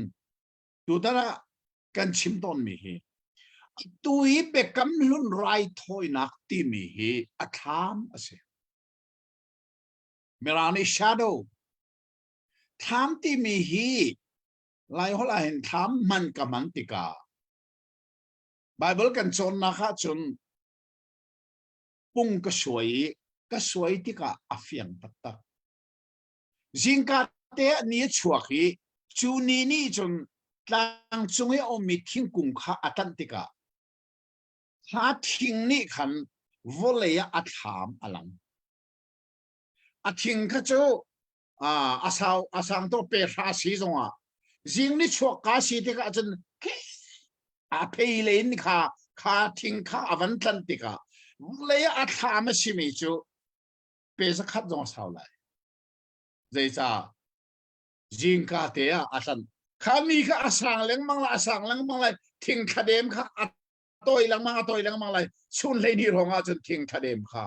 tutan ah kan chim tawnmi hi atu hi biakam hlun raithawinak timi hi a thlam a si. Mirang nih shadow thlam timi hi Laiholh ah hin thlam hman ka hman tikah Bible kan cawnnak ah cun pung ka suai i ka suai tikah a fiang taktak. Zingka te ah ni a chuak i cu ni nih cun Tlang cung i a ummi thingkung kha a tlanh tikah kha thing nih khan vawlei ah a thlam a lang. A thing kha cu a sau a sang to pe hra si zongah zing ni chuak ka si tikah cun a phei len kha kha thing kha a van tlan tikah vawlei ah a thlam a simi cu pe zakhat zong a sau lai. Zeicah? Zingka te ah a tlan. Kha mi kha a sang lengmang lai, a sang lengmang lai. Thing thladem kha a toi lengmang, a toi lengmang lai. Chun hlei ni rong ah cun thing thladem kha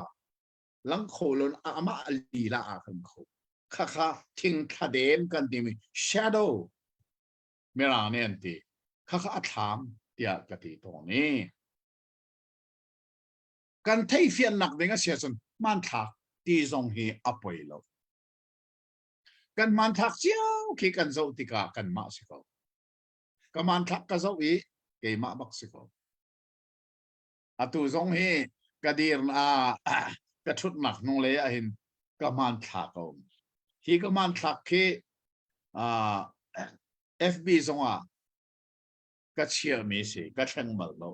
lang kho lon amah lila ah kan kho. Kha kha thing thladem kan timi shadow mirang nih an ti. Kha kha a thlam tiah ka ti tawn i. Kan theifiannak ding a si ahcun hmanthlak ti zong hi a poi lo. Kan hmanthlak cio khi kan zoh tikah kanmah si ko. Ka hmanthlak ka zoh i keimah bak si ko. Atu zong hi ka dir na ka ṭhutnak hnunglei ah hin ka hmanthlak a um. Hi ka hmanthlak khi FB zongah ka chiahmi si, ka thleng bal lo.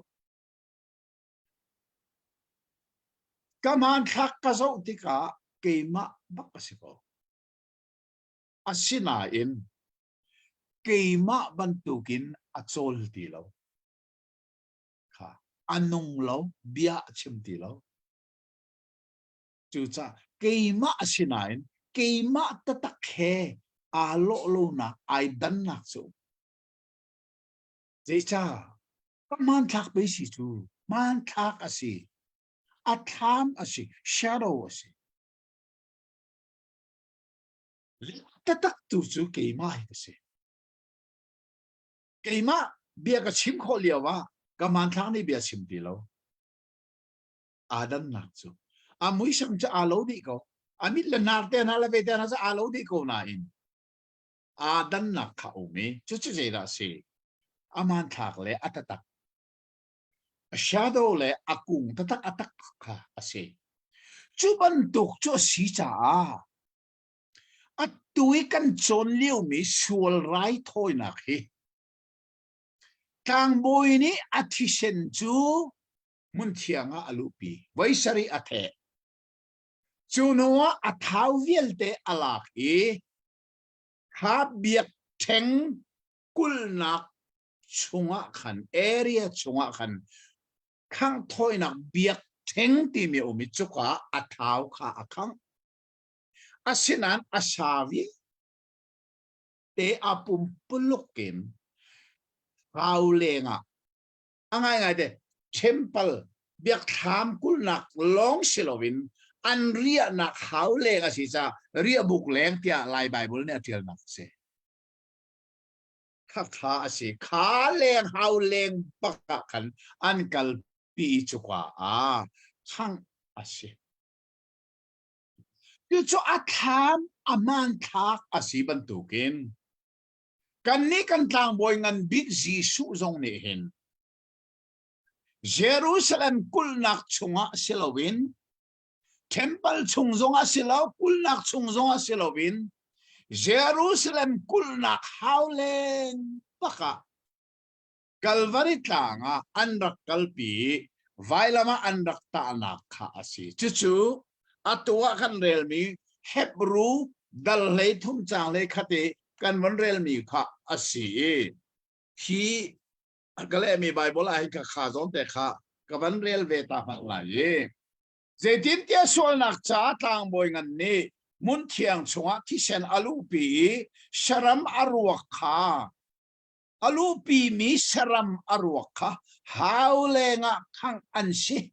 Ka hmanthlak ka zoh tikah keimah bak a si ko. Asinain keimah bantukin a cawl ti lo. Kha a nung lo, bia a chim ti lo. Cucaah keimah a si nain keimah taktak he aa lawh lonak, ai dannak cu zeicah Ka hmanthlak pei si cu hmanthlak a si. A thlam a si. Shadow a si. Taktak tu cu keimah hi ka si. Keimah bia ka chim khawh lio ah ka hmanthlak nih bia chim ti lo. Aa dannak cu. A muisam cu aa lo dih ko. A mit le hnar te hna le ve te hna cu aa lo dih ko nain aa dannak kha a um i cucu zeidah a si? A hmanthlak le a tatak a shadow le a kung tatak a tak kha a si. Cu bantuk cu a si caah atu i kan cawn liomi sual raithawinak hi tlangbawi nih a thisen cu hmunthiang ah a luhpi voi sarih a theh cu hnu ah a thau vialte a lak i Kha biakṭheng kulhnak chungah khan area chungah khan khanghthawinak biakṭheng timi a um i cuka ah a thau kha a khangh. Asinain a sa vialte a pumpuluk in thau lengah A ngaingai te, temple biakthlam kulhnak lawng si loin an riahnak hau leng a si caah riahbuk leng tiah Lai Baibal nih a ṭialnak a si. Khakha a si. Kha leng hau leng bak ah khan an kalpi i cuka ah khangh a si. Cucu a thlam a hmanthlak a si bantukin Kannih kan tlangbawi ngan bik Jesuh zong nih hin Jerusalem kulhnak chungah si loin temple chung zongah si lo kulhnak chung zongah si loin Jerusalem kulhnak hau leng bakah Kalvari tlang ah an rak kalpi i vailam ah an rak tahnak kha a si. Cucu atu ah kan relmi Hebru dal hlei thum caang hlei khat i kan von relmi kha a si i hi ka lehmi Baibal ah hin ka kha zawn te kha ka van rel ve ta hmanh lai i zeitintiah sualnak ca tlangbawi ngan nih hmunthiang chungah thisen a luhpi i saram a ruak kha a luhpimi saram a ruak kha hau lengah khangh an si.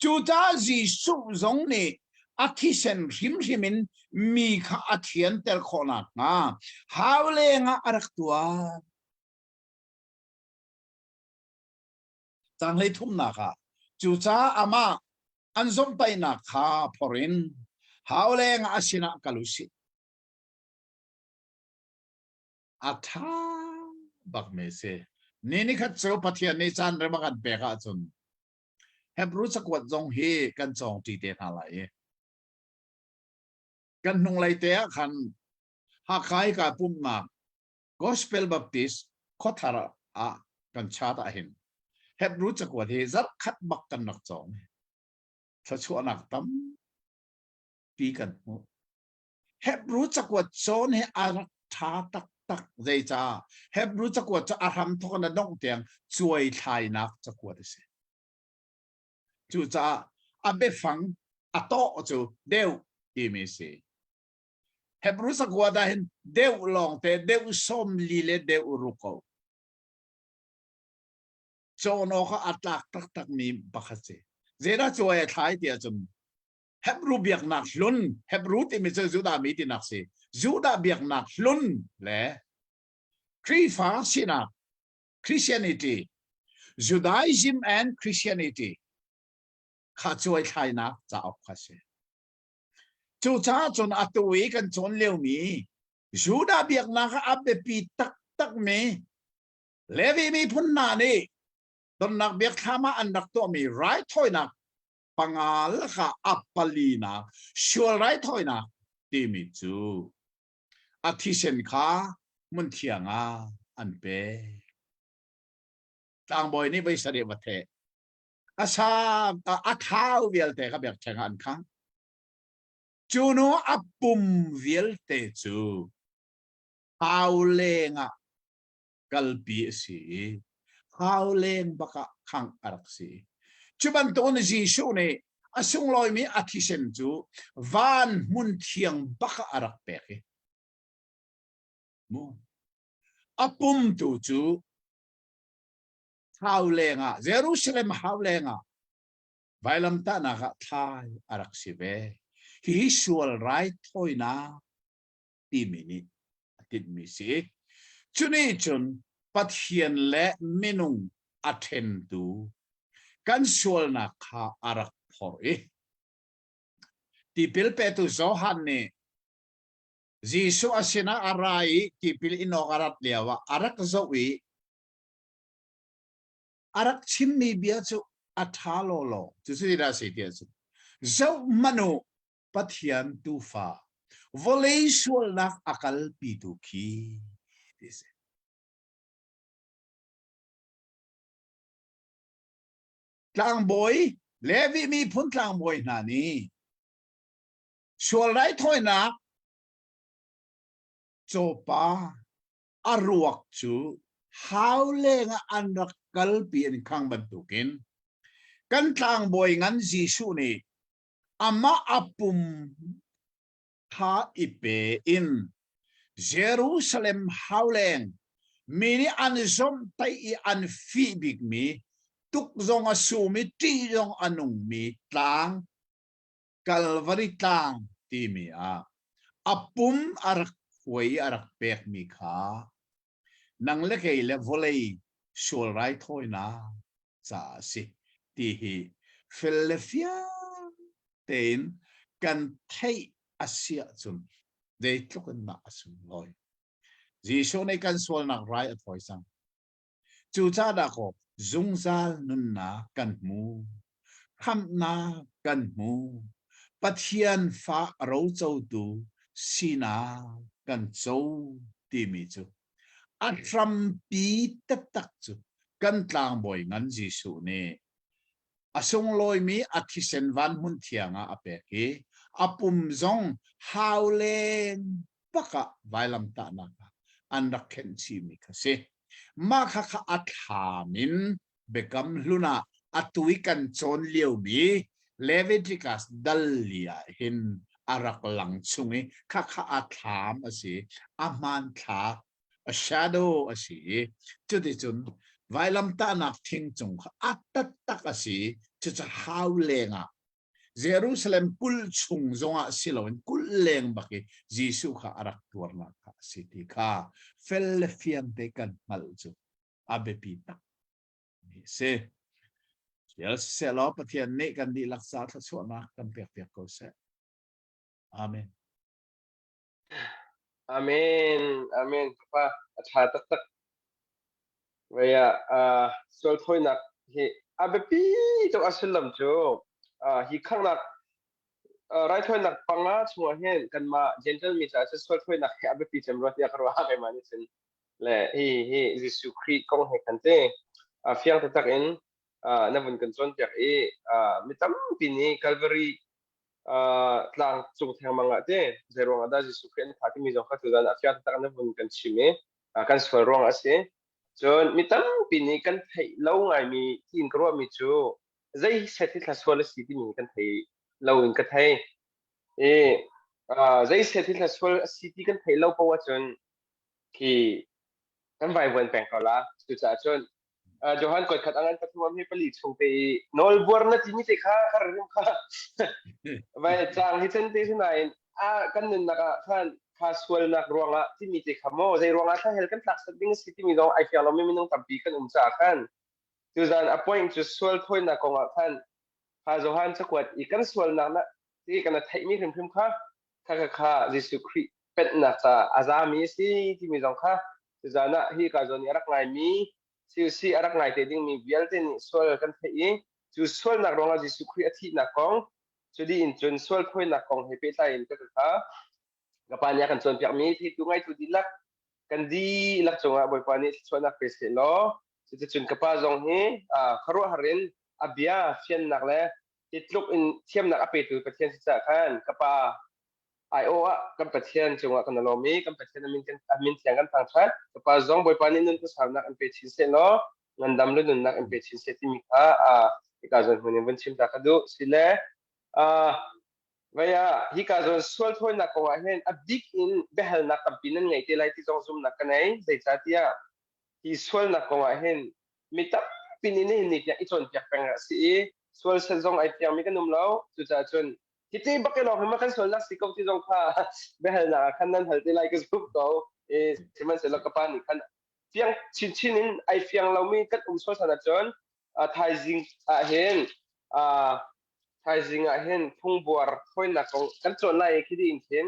Cucaah Jesuh zong nih a thisen hrimhrim in mi kha a thianter khawh nakhnga hau lengah a rak tuah. Caang thumnak ah cucaah amah an zomhtaihnak kha phor in hau lengah a sinah kal u sih. A ṭha bakmi si. Ni nikhat cu Pathian nih caan rem a kan pek ahcun Hebrew cakuat zong hi kan cawng ṭi te hna lai i kan hnunglei te ah khan Hakha i kaa pumhnak Gospel Baptist. Khuathar ah kan chat ah hin Hebrew cakuat hi zarh khat bak kan rak cawng. Thluachuahnak tampi kan hmuh. Hebrew cakuat cawn hi a rak ṭha taktak. Zeicah? Hebrew cakuat cu a hram thawk in a dongh tiang cuai thlainak cakuat a si. Cucaah a biafang a tawh cu deuh timi a si. Hebrew cakuat ah hin deuh lawngte deuh 40 le deuh ruk ko. Cawn awk ah a tlak taktakmi pakhat si. Zeidah cuai a thlai ti ahcun Hebrew biaknak hlun, Hebrew timi cu Judah mi tinak si. Judah biaknak hlun le Khrihfa sinak, Christianity, Judaism and Christianity kha cuai thlainak cauk kha si. Cucaah cun atu i kan cawn liomi Judah biaknak ah a biapi taktakmi Levi miphun hna nih donnak biakthlam ah an rak tuahmi raithawinak panga lakah a palinak sual raithawinak timi cu a thisen kha hmunthiang ah an pek. Tlangbawi nih voi sarih va theh. A sa a thau vialte kha biakṭheng ah an khangh. Cu hnu a pum vialte cu hau leng ah kalpi a si i hau leng bak ah khangh a rak si. Cu bantukin Jesuh nih a sunglawimi a thisen cu van hmun thiang bak ah a rak pek i mu a pum tu cu hau leng ah Jerusalem hau leng ah vailamtahnak ah thlai a rak si ve. Hihi sual raithawinak timi nih a tinhmi si. Cu nih cun Pathian le minung a ṭhentu kan sualnak kha a rak phorh i tipil petu Johan nih Jesuh a sinah a ra i tipil in awk a rat lioah a rak zoh i a rak chimmi bia cu a ṭha lawlaw. Cucu zeidah a si ti ahcun zoh hmanh u Pathian tuufa vawlei sualnak a kalpitu khi ti si. Tlangbawi Levi miphun tlangbawi hna nih sual raithawinak cawpa a ruak cu hau lengah an rak kalpi an khang bantukin kan tlangbawi ngan Jesuh nih amah a pum kha i pe in Jerusalem hauleng mi nih an zomhtaih i an fih bikmi tuk zong a sum i ṭih zong a nungmi tlang Kalvari tlang timi ah a pum a rak khuai i a rak pekmi kha nang le kei le vawlei sual raithawinak caah a si ti hi fel le fiang tein kan theih a si ahcun zeitluk in dah a sunglawi. Jesuh nih kan sualnak rai a thawi cang. Cucaah dah kaw zungzal nunnak kan hmu. Khamhnak kan hmu. Pathian fa rocotu sinak kan co timi cu a hrampi taktak cu kan tlangbawi ngan Jesuh nih a sunglawimi a thisen van hmun thiang ah a pek i a pum zong hau leng bak ah vailamtahnak ah an rak khenh chihmi kha si. Mah kha kha a thlam in Biakam Hlun ah atu i kan cawn liomi Leviticus dal li ah hin a rak lang chung i khakha a thlam a si, a hmanthlak, a shadow a si i cuticun vailamtahnak thing cung kha a taktak a si. Cucu hau lengah Jerusalem kulh chung zongah si loin kulh leng bak i Jesuh kha a rak tuarnak kha a si ti kha fel le fiang te kan hngalh cu a biapi tak mi a si. Tial siseh Pathian nih kan dihlak ca thluachuahnak kan pek piak ko seh. Amen.
Amen. Amen. Pa a ṭha taktak. Vaya uh, sual thawinak hi a biapi tuk a sullam cu uh, hi khanghnak uh, raithawinak panga chungah hin kanmah Gentile mi caah cun sual thawinak hi a biapi cem rua tiah ka ruah keimah nih cun. Le hi hi Jesuh Khrih kong he khan te fiang taktak in na vun kan cawnpiak i mi tampi nih Calvary tlang cung thengmang ah te zei ruang ah dah Jesuh Khrih an thah timi zong kha tuzan ah fiang taktak na vun kan chim i kan sual ruang a si. Cun mi tampi nih kan theih lo ngaimi tiin ka ruahmi cu zei set hi thla sual a si timi kan thei lo in ka thei. I zei set hi thla sual a si ti kan theih lo poah ahcun khi kan vaivuan peng ko la. Cucaah cun Johan kuat khat angan pathum am hi pali chung te i nawlbuar na timi te kha kha rim kha vai cang hi chan te sinain a kan nunnak ah khan kha sualnak ruangah timi te kha maw zei ruangah thla hel kan tlak sat ding si timi zong ai fiang lomi minung tampi kan um caah khan tuzan a point cu sual thawinak kongah khan kha Johan cakuat i kan sualnak na ti kan theihmi hrimhrim kha kha kha kha Jesuh Khrih pennak ca a zami a si timi zong kha tuzan ah hi ka zawn i a rak ngaimi si a rak ngai te dingmi vialte nih sual kan theih i cu sualnak ruangah Jesuh Khrih a thihnak kong cu dih in cun sual thawinak kong he pehtlai in ka kha ka pa nih a kan cawnpiakmi theitu ngaitu dihlak kan dihlak cungah Bawipa nih thluachuahnak pe seh law cuticun ka pa zong hi khuaruahhar in a bia fiannak le hi tluk in thiamnak a petu Pathian si caah khan ka pa aiawh ah kan Pathian cungah kan lawm i kan Pathian a min kan a min thiang kan thangṭhat. Ka pa zong Bawipa nih nun khuasaunak in pe chin seh law ngandam le nunnak in pe chin seh timi kha hika zawn hmun in vun chim ta ka duh. Sile vei ah hika zawn sual thawinak kong ah hin a bik in biahalnak tampi nan ngei te lai ti zong zumnak ka nei. Zeicahtiah hi sualnak kong ah hin mi tampi nih nihin ni tiang i cawnpiak peng a si i sual set zong ai fiangmi kan um lo. Cucaah cun hiti bak in lawng hi kan sualnak si ko ti zong kha biahalnak ah khan nan hal te lai ka zumh ko. E sihmanhsehlaw ka pa nih khan fiang chinchin in ai fiang lomi kan um sual san ahcun thaizing ah hin thaizing ah hin phungbuar thawinak kong kan cawn lai i khi ding khin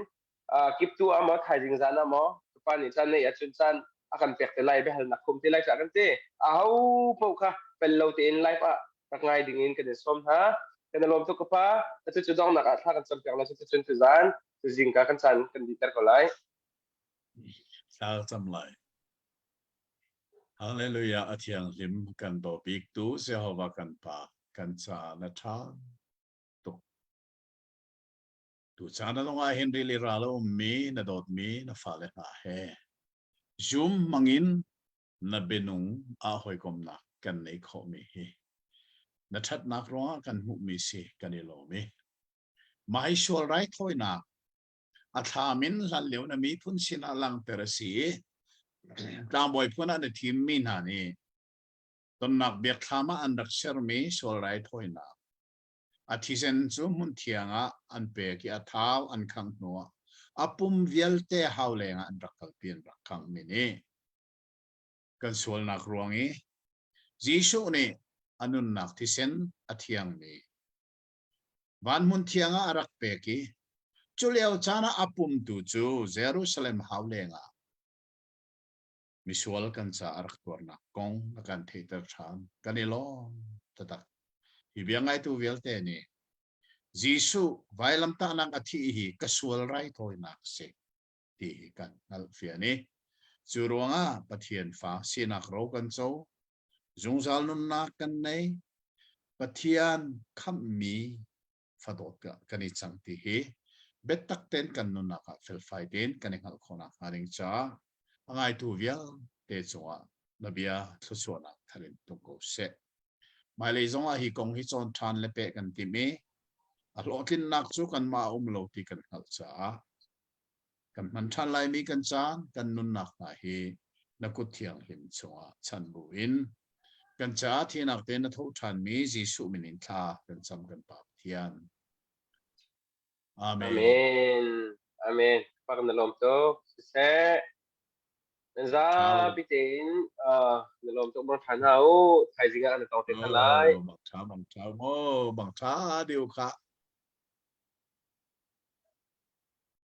kiptu ah maw thaizing zan ah maw ka pa nih caan neih ahcun caan a kan pek te lai biahalnak khum te lai cah kan ti. Aho paoh kha pel lo tein live ah rak ngai ding in kan in sawm hna. Kan i lawm tuk ka pa. Atu cu donghnak ah thla kan cam piak lai. Cuticun tuzan tuzingka kan caan kan dihter ko lai.
Thla cam lai. Hallelujah. A thianghlim kan daw bik tu Jehovah kan Pa kan ca na ṭha tuk. Tuchan na lung ah hin rili ral a ummi na dawtmi na fale hna he zum hmangin na bianung ah hawikomnak kan nei khawhmi hi na ṭhatnak ruangah kan hmuhmi si kan i lawm i mah hi sual raithawinak a thlam in hlan lio na miphun sinah langhter a si i tlangbawi phun ah na thimmi hna nih tonnak biakthlam ah an rak sermi sual raithawinak A thisen cu hmunthiang ah an pek i a thau an khangh hnuah a pum vialte hau lengah an rak kalpi an rak khanghmi nih kan sualnak ruang i Jesuh nih a nunnak thisen a thiangmi van hmun thiang ah a rak pek i cu lio caan ah a pum tu cu Jerusalem hau lengah misual kan ca a rak tuarnak kong a kan theihter ṭhan. Kan i lawm taktak. Hi bia ngaitu vialte nih Jesuh vailamtahnak a thih hi ka sual raithawinak a si ti hi kan hngalh fian i cu ruangah Pathian fa sinak ro kan co, zungzal nunnak kan nei, Pathian khamhmi fadawt kan i cang ti hi biatak tein kan nunnak ah felfai tein kan i hngalh khawhnak hnga ding caah a ngaitu vialte cungah na bia thluachuahnak thar in tung ko seh. Hmailei zongah hi kong hi cawn ṭhan le peh kan timh i a hlawhtlinnak cu kanmah a um lo ti kan hngalh caah kan hman ṭhan laimi kan caan kan nunnak hna hi na kut thianghlim chungah chan bu in kan caah thinak te na tho ṭhanmi Jesuh min in thla kan cam kan Pa Pathian. Amen.
Amen. Amen. Pak na lawm tuk. Siseh. Nan zapi tein na lawm tuk bang ṭhan hna u. Thaizing ah na tong te hna lai.
Bang ṭha bang ṭha mo bang ṭha diu kha.